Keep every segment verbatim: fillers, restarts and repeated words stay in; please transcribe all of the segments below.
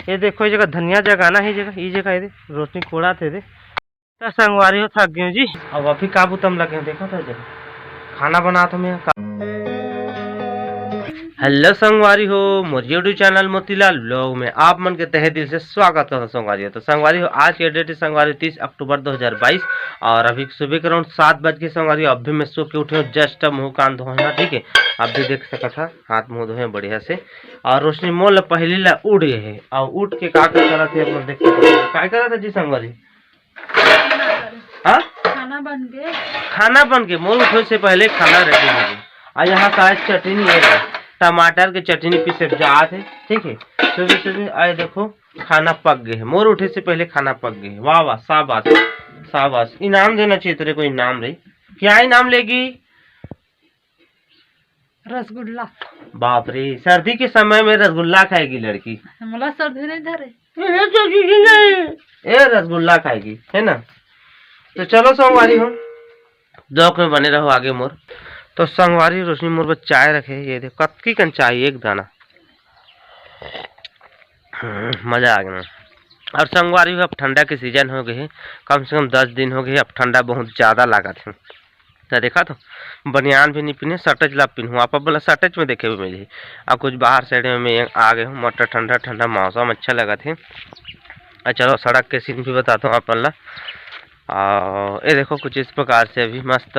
ये देखो, ये जगह धनिया जगाना हे, ये जगह, ये जगह, ये दे, रोशनी कोड़ात हे दे। त संगवारी हो, थक गए जी। अब अभी का बुता म लगे हो, देखो तो जरा, खाना बनात हो मैं का। हेलो संगवारी हो, मोर YouTube चैनल मोतीलाल व्लॉग में आप मन के तहे दिल से स्वागत करत हों संगवारी हो। तो संगवारी हो, आज के डेट हे संगवारी हो तीस अक्टूबर दो हज़ार बाईस, और अभी सुबह के अराउंड सात बज के संगवारी हो। अभी मैं सो के उठे हों, जस्ट मुंह कान धोए हों, ठीक है। अभी देख सकत हा, हाथ मुंह धोए हों बढ़िया से, और रोशनी मोर ला पहली ला उठ गए हे, और उठ के का का करत हे, आप मन देख सकत हा। का करत हे जी संगवारी? हाँ? खाना बन के। खाना बन के, मोर उठे से पहले खाना रेडी हो गए। और यहाँ का आज चटनी हे, टमाटर के चटनी पीसे जात हे, ठीक है। सुबह सुबह आए देखो, खाना पक गए हे, मोर उठे से पहले खाना पक गए हे। वाह वाह, शाबाश, शाबाश। इनाम देना चाहिए तेरे को, इनाम रही। क्या इनाम लेगी? रसगुल्ला। बाप रे, सर्दी के समय में रसगुल्ला खाएगी लड़की। मोला सर्दी नहीं धरे। ए रसगुल्ला खाएगी, है ना? तो चलो संगवारी हो, व्लॉग में बने रहो आगे मोर। तो संगवारी, रोशनी मोर बर चाय रखे, ये देख कतकी कन चाय, एक दाना। हम्म, मजा आ गया। और संगवारी हो, अब ठंडा के सीजन हो गए हे, कम से कम दस दिन हो गए हे, अब ठंडा बहुत ज्यादा लागत हे। त देखा तो बनियान भी नहीं पीने, शर्टच ला पीनहूँ। आप बोला शर्टच में देखे भी मिली। अब कुछ बाहर साइड में मैं आ गए हूँ, मटर ठंडा ठंडा मौसम अच्छा लगत हे। आ चलो सड़क के सीन भी बताता हूँ आप मन ला। आ, ये देखो कुछ इस प्रकार से अभी मस्त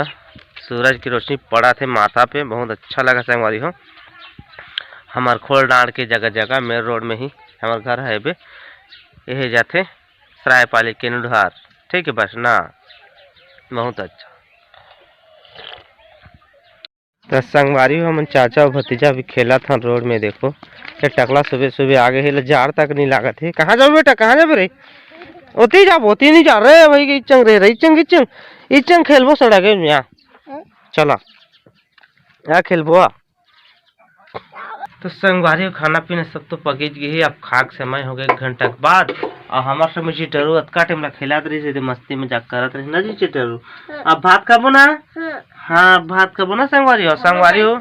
सूरज की रोशनी पड़त हे माथा पे, बहुत अच्छा लगा संगवारी हो। हमार खोल डांड के जगह जगह मेन रोड में ही हमार घर हे बे, यही जाथे सरायपाली के नुढ़ार, ठीक है बस ना, बहुत अच्छा। त संगवारी हो, हमन चाचा अउ भतीजा भी खेलत हन रोड में। देखो, ये टकला सुबह सुबह आ गए हे, एला जाड़ तक नहीं लागत हे। कहाँ जाबे बेटा, कहाँ जाबे रे? ओती जाबो, ओती नहीं जा रे भाई, इचंग रे, रे, इचंग, इचंग, इचंग खेलबो सड़क में, आ। चला, आ खेलबो, आ। तो संगवारी हो, खाना पीना सब तो पकिच गए हे, अब खाक समय हो गए एक घंटा के बाद। और हमार समय चिटरू अतका टाइम ला खेलत रहिस हे, मस्ती मजाक करत रहिस ना जी चिटरू। अब भात खाबो ना? हाँ, अब भात खाबो ना संगवारी हो, संगवारी हो।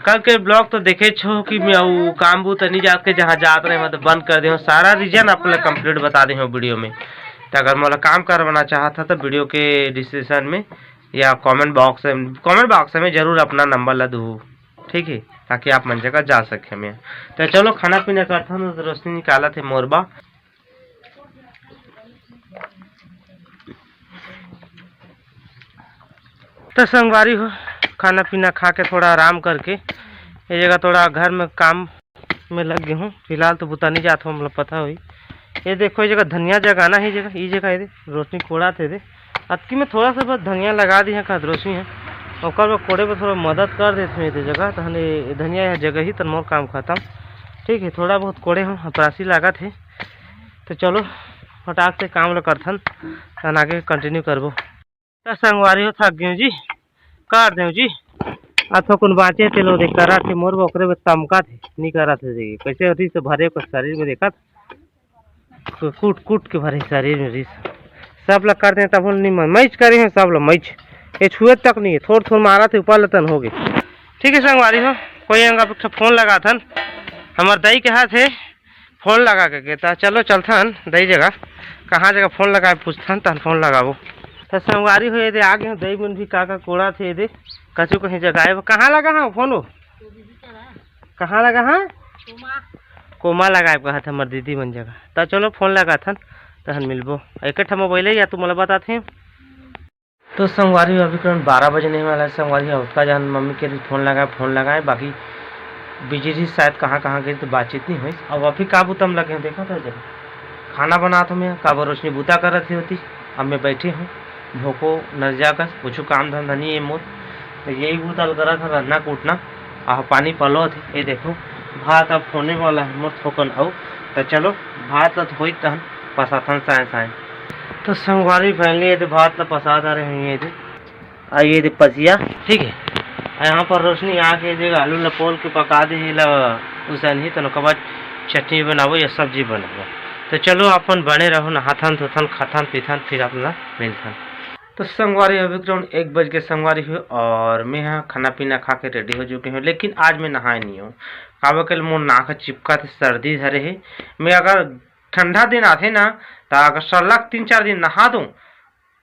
कल के व्लॉग तो देखे छो कि मैं वो काम बूता नहीं जाके जहाँ जात रहे, मतलब बंद कर दे हूँ। सारा रीजन आप ला कंप्लीट बता दे हूँ वीडियो में। तो अगर मोला काम करवाना चाहत हा तो वीडियो के डिस्क्रिप्शन में या कमेंट बॉक्स में, कमेंट बॉक्स में जरूर अपना नंबर ला दू, ठीक है, ताकि आप मन जगह जा सके मैं। तो चलो खाना पीना करथन, तो रोशनी निकालत हे मोर बा। तो संगवारी हो, खाना पीना खा के थोड़ा आराम करके ये जगह थोड़ा घर में काम में लग गए हूँ। फिलहाल तो बुता नहीं जात हो, हमला पता होही। ये देखो, ये जगह धनिया जगाना हे, ये जगह, ये जगह ये दे, रोशनी कोड़ात हे दे। अतकी में थोड़ा सा बस धनिया लगा दी है, कहत रोशनी है, ओकर बर कोड़े बर थोड़ा मदद कर देत हूँ। ये दे जगह तहन ये धनिया, यह जगह ही तन मोर काम खत्म, ठीक है। थोड़ा बहुत कोड़े हूँ, हतरासी लागत हे। तो चलो फटाक से काम ल करथन, तहन आगे कंटिन्यू करबो। त संगवारी हो, थक गए जी, कर देव जी। आ थोकुन बाँचे तेला दे करत हे मोर बा, ओकरे बर तमकत हे, नी करत हे जी। कैसे होती से भरे को शरीर में देखत, कूट कूट के भरे शरीर में रिस। सब ला कर दे तब नी मन, मैच करे हे सब ला मैच। ये छुए तक नहीं हे, थोड़ थोड़ मारत हे ऊपर ले तन हो गए। ठीक है संगवारी हो, कोई अंग आप फोन लगाथन, हमार दाई के हाथ हे, फोन लगा के गे, त चलो चलथन दई जगह, कहाँ जगह फोन लगाए पूछथन, तहन फोन लगाबो। त संगवारी हो, ये दे आ गए हो, दई मन भी का का कोड़ात हे, ये दे कछु कहीं जगाए बर। कहाँ लगा हाँ फोन हो? कहाँ लगा हाँ? कोमा लगाए कहत हमर दीदी मन जगह। त चलो फोन लगाथन, तहन मिलबो। एक ठा मोबाइल हे या तू मोला बताथे। तो संगवारी हो, अभी करीबन बारह बजने वाला हे संगवारी हो। ओतका जान मम्मी के फोन लगाए, फोन लगाए, बाकी बिजी रहिस शायद, कहाँ कहाँ गई तो बातचीत नहीं होइस। अब अभी का बुता म लगे हो, देखा था जब खाना बनात हो मैं, काबर रोशनी बुता करत ही होती। अब मैं बैठे हूँ, भोको नरिया कस, कुछ काम धंधा नहीं है मोर, तो यही बुता ल करत हन, रंधना कूटना। आह, पानी पलोत हे, ये देखो, भात अब होने वाला है मोर थोकन अउ। तो चलो, भात ल होई तहन पसाथन साए साए। तो संगवारी finally ये दे भात ल पसा डारे हन, ये दे, आ ये दे पसिया, ठीक है। आ यहाँ पर रोशनी आके ये दे आलू ल पोल के पका दे, ये ला उसन ही, तो ओकर बाद चटनी बनाबो या सब्जी बनाबो। तो चलो, अपन बने रहो, नहाथन धोथन, खाथन पीथन, फिर अपन ला मिलथन। तो संगवारी हो, अभी ground एक बज के संगवारी हो, और मैं हा खाना पीना खा के ready हो चुके हूँ, लेकिन आज मैं नहाए नहीं हूँ। काबर के मोर नाक ह चिपका थे, सर्दी धरे हे। मैं अगर ठंडा दिन आथे ना, तो अगर सलग तीन चार दिन नहा दूँ,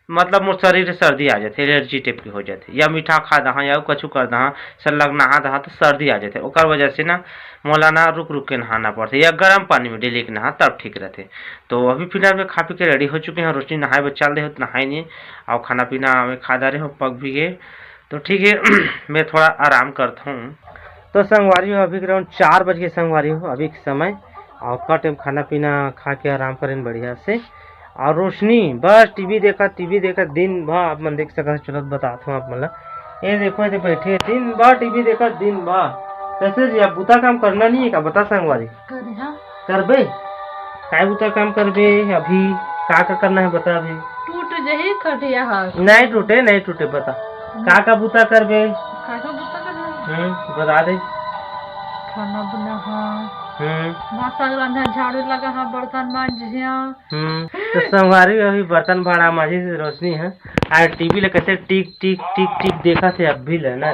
मतलब मोर शरीर में सर्दी आ जाथे, allergy type के हो जाथे, या मीठा खा दहा या कछु कर दहा, सलग नहा दहा तो सर्दी आ जाथे। ओकर वजह से ना मोला ना रुक रुक के नहाना पड़थे, या गर्म पानी में daily के नहा तब ठीक रहथे। तो अभी फिलहाल मैं खा पी के ready हो चुके हैं, रोशनी नहाए बर चल दे हो तो नहाए नहीं, और खाना पीना मैं खा डारे हो, पक भी गए। तो ठीक है, मैं थोड़ा आराम करता हूँ। तो संगवारी हो, अभी ground चार बज के संगवारी हो, अभी के समय, और का time खाना पीना खा के आराम करें बढ़िया से। और रोशनी बस टीवी देखत, टीवी देखत दिन भर, आप मन देख सकत हो, चलत बतात हूँ आप मन ला। ये देखो, ये बैठे दिन भर टीवी देखत दिन भर। कैसे जी, आप बुता काम करना नहीं है का, बता संगवारी? करे हाँ। करबे? काय बुता काम करबे अभी? का का करना है बता अभी। टूट जही खटिया हा। नहीं टूटे, नहीं टूटे, बता। का का बुता करबे? का का बुता करना है? हम्म, बता दे। खाना बना हा। हम्म। भात साग रांधा, झाड़ू लगा हा, बर्तन मांजिया। हम्म, तो संगवारी अभी बर्तन भाड़ा मांजी से रोशनी है। आ टीवी ले कैसे टिक टिक टिक टिक देखा थे अब भी ले ना,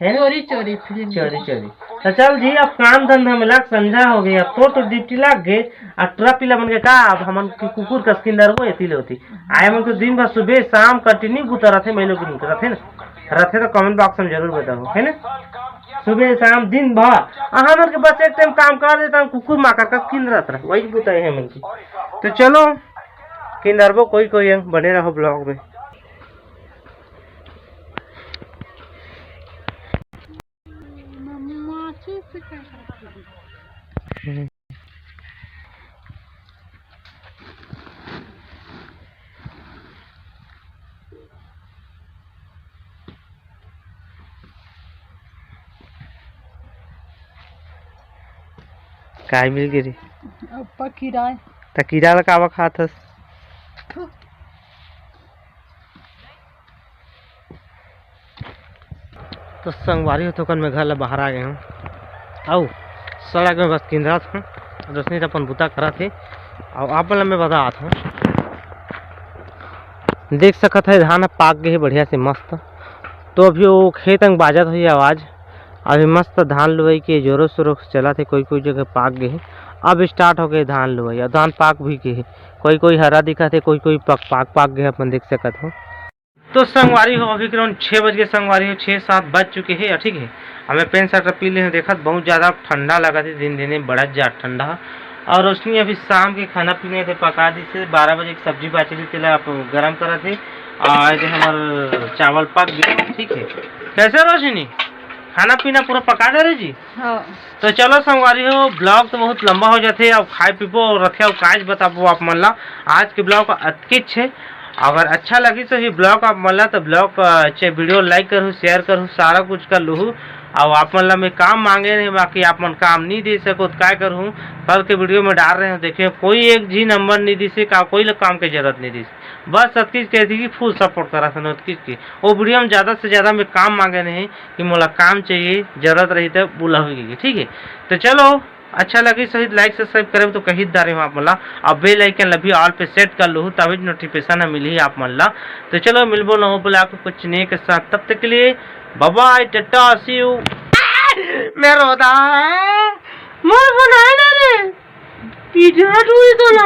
है ना? चोरी चोरी फिल्म। चोरी चोरी। तो चल जी, अब काम धंधा में लाग, संझा हो गई, अब तोर तो duty लाग गए। आ ट्रक पीला बन के का, अब हमन के कुकुर कस किंदरबो एती ले होती। आए मन तो दिन भर सुबह शाम continue बुता रहते, मैं लोग नहीं रहते ना, रहते तो comment box में जरूर बताओ, है ना? सुबह शाम दिन भर, आ हमन के बस एक time काम कर देता, हम कुकुर माकर कस किंदरत रह, वही बुता है हमन की। तो चलो किंदरबो कोई कोई, बने रहो vlog में। काय मिल गे रे? अप्पा किराए। त कीरा ला कावा खात हस? तो संगवारी हो, थोकन मैं घर ला बाहर आ गए हूँ। अउ सड़क में बस किंदरत हूँ, रोशनी तो अपन बुता करत हे। अउ आप मन ला मैं बतात हूँ, देख सकत है धान ह पाक गए हे बढ़िया से मस्त। तो अभी वो खेत अंग बाजत हुई आवाज़, अभी मस्त धान लुवई के जोरों शोरों से चलत हे, कोई कोई जगह पाक गए हे। अब start हो गए धान लुवई, और धान पाक भी गए हे, कोई कोई हरा दिखत हे, कोई कोई पक पाक पाक गए, अपन देख सकत हो। तो संगवारी हो, अभी ground छः बज के संगवारी हो, छः सात बज चुके हैं, ठीक है। हमें pant shirt पी ले हैं, देखत बहुत ज़्यादा ठंडा लगा थे दिन दिन में, बड़ा ज़्यादा ठंडा है। और रोशनी अभी शाम के खाना पीना के पका दी से, बारह बजे की सब्जी बाची थी, तेला आप गरम करा थे। और ये हमार चावल पक गया, ठीक है। कैसे रोशनी, खाना पीना पूरा पका दे रहे जी? हाँ। तो चलो संगवारी हो, vlog तो बहुत लंबा हो जाथे, अब खाए पीबो और रखे, अब काज बताबो आप मन ला। आज के vlog अतकेच हे। अगर अच्छा लगी तो ये vlog आप मन ला, तो vlog, अ, चे video like करहु, share करहु, सारा कुछ कर लूहू। अब आप मन ला मैं काम मांगे नहीं, बाकी आप मन काम नहीं दे सको तो काय करहु। कल के video में डाल रहे हैं, देखिए कोई एक जी number नहीं दिसे, का कोई ला काम के जरूरत नहीं दिसे, बस अतकीच कहती कि full support करा सन अतकीच की। वो video में ज़्यादा से ज़्यादा मैं काम मांगे नहीं कि मोला काम चाहिए, जरूरत रही तो बोला हुई, ठीक है। तो चलो, अच्छा लगी सहित like subscribe करे तो कही दारे हो आप मन ला, और bell icon ला भी all पे set कर लूहू, तभी notification ह मिलही आप मन ला। तो चलो मिलबो नवा vlog कुछ नए के साथ, तब तक के लिए bye bye, Tata, see you। मैं रोदा है, मोर बनाए ना रे, पीछे हट हुई तो ना।